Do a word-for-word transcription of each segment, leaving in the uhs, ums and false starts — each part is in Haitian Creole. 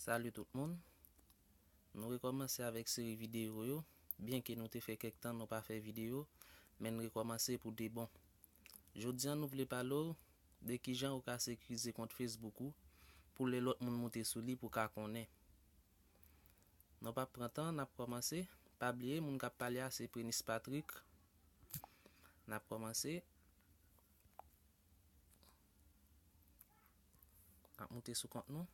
Salut tout moun. Nou rekòmanse avèk seri videyo yo. Byenke nou te fè kèk tan nou pa fè videyo, men n rekòmanse pou de bon. Jodi a nou vle pale w de kijan ou ka sekirize kont Facebook ou pou lè lòt moun moute sou li pou ka konnen. Nou p ap pran tan, n ap kòmanse. Pa bliye, moun k ap pale a se Prenis Patrick. N ap kòmanse. N ap moute sou kont nou.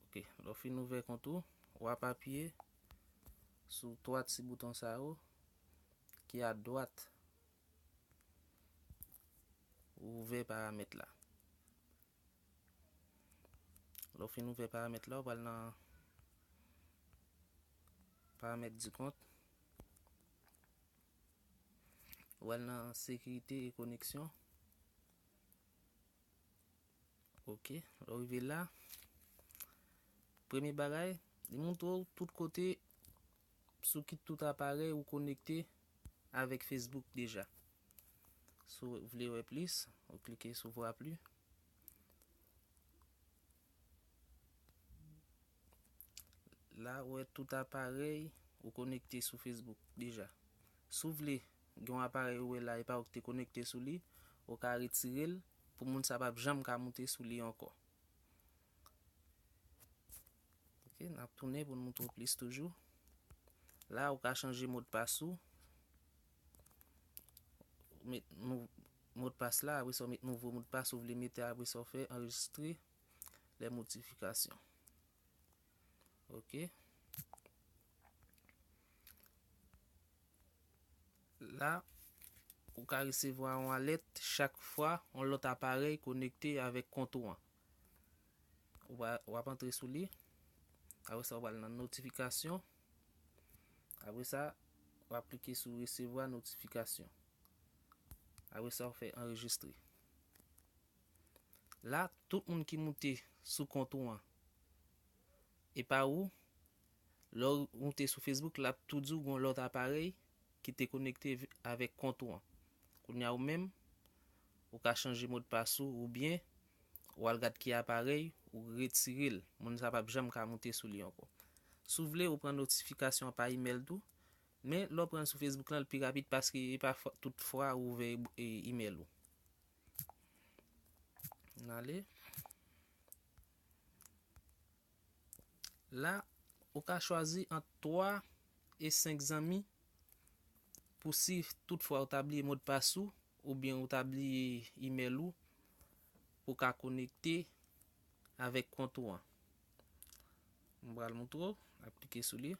Ok, lè w fin ouvè kont ou, w ap apiye sou twa ti bouton sa yo ki adwat. Ou ouvè paramèt la. Lè w fin ouvè paramèt la, ou pral nan paramèt di kont. Ou al nan sekirite e koneksyon. Ok, lè w rive la, premye bagay, li montre w tout kote, sou ki tout aparèy ou konekte avèk Facebook deja. Si w vle wè plis, ou klike sou vwa pli. La, ou wè tout aparèy ou konekte sou Facebook deja. Si w vle gen yon aparèy ou wè la, e pa ou ki te konekte sou li, ou ka retire l pou moun sa p ap janm ka moute sou li ankò. Ok, n ap tounen pou n montre w plis toujou. La, ou ka chanje modpas ou. Ou met nou, modpas la, apre sa, ou met nouvo modpas ou vle mete, apre sa, ou fè anrejistre les modifications. Ok. La, ou ka resevwa yon alèt chak fwa yon lòt aparèy konekte avèk kont ou an. Ou va, w ap antre sou li. Apre sa, ou pral nan notifikasyon. Apre sa, w ap klike sou resevwa notifikasyon. Apre sa, ou fè anrejistre. La, tout moun ki moute sou kont ou an, e pa ou, lè w moute sou Facebook, l ap tou di w gen yon lòt aparèy ki te konekte avèk kont ou an. Kounye a ou menm, ou ka chanje modpas ou oubyen ou al gad ki aparèy, ou retire l. Moun sa p ap janm ka moute sou li ankò. Si w vle, ou pran notifikasyon an pa imèl tou, men lè w pran l sou Facebook lan, l pi rapid paske e pa tout fwa ou ouvè imèl ou. N ale. La, ou ka chwazi ant twa e senk zanmi pou si tout fwa ou ta bliye modpas ou, oubyen ou ta bliye imèl ou, pou ka konekte avèk kont ou an. M pral montre w, ap klike sou li.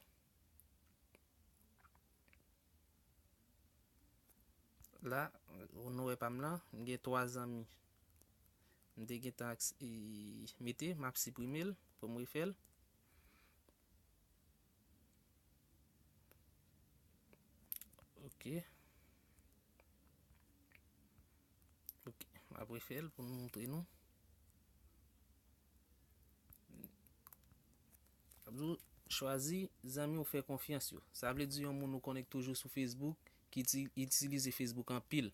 La, nou wè pa m lan, m gen twa zanmi. M te gentan mete, m ap siprime l pou m refè l. Ok. Ok, m ap refè l pou m montre nou. Ap di w chwazi zanmi ou fè konfyans yo. Sa vle di yon moun ou konnen k toujou sou Facebook, ki itilize Facebook anpil.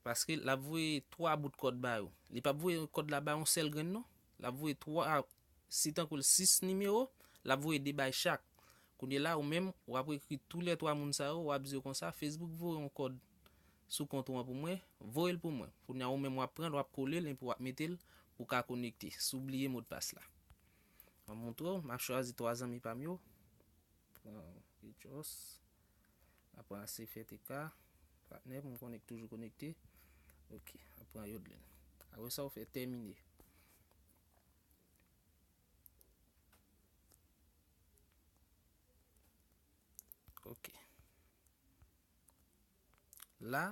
Paske l ap voye twa bout kòd ba yo. Li p ap voye kòd la ba yon sèl grenn non. L ap voye twa, si tankou l sis nimewo, l ap voye de bay chak. Kounye la, ou menm, w ap ekri toulètwa moun sa yo, w ap di yo konsa, Facebook voye yon kòd sou kont ou an pou mwen, voye l pou mwen. Kounye a, ou menm, w ap pran l, w ap kole l, epi w ap mete l pou w ka konekte, si w bliye modpas la. M ap montre w, m ap chwazi twa zanmi pa m yo. Pran Richos. Apre a se Fèteka, patnè, pou m konnen k toujou konekte. Ok, apre a Yodlin. Apre sa, ou fè tèmine. Ok. La,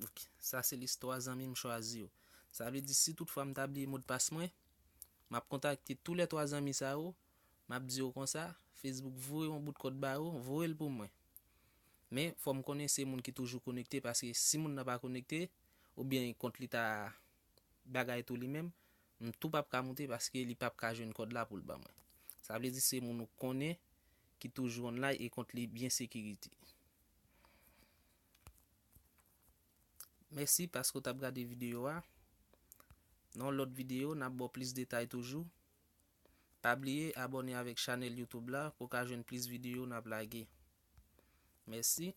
Ok, sa se lis twa zanmi m chwazi yo. Sa vle di si toutfwa m ta bliye modpas mwen, m ap kontakte toulètwa zanmi sa yo, m ap di yo konsa, Facebook voye yon bout kòd ba yo, voye l pou mwen. Men, fò m konnen se moun ki toujou konekte, paske si moun nan pa konekte, oubyen kont li ta bagay tou li menm, M tou p ap ka moute paske li p ap ka jwenn kòd la pou l ban mwen. Sa vle di se moun ou konnen ki toujou online e kont li byen sekirite. Mèsi paske w t ap gade videyo a. Nan yon lòt videyo, n ap ba w plis detay toujou. Pa bliye abòne avèk chanèl YouTube la pou w ka jwenn plis videyo n ap lage. Mèsi.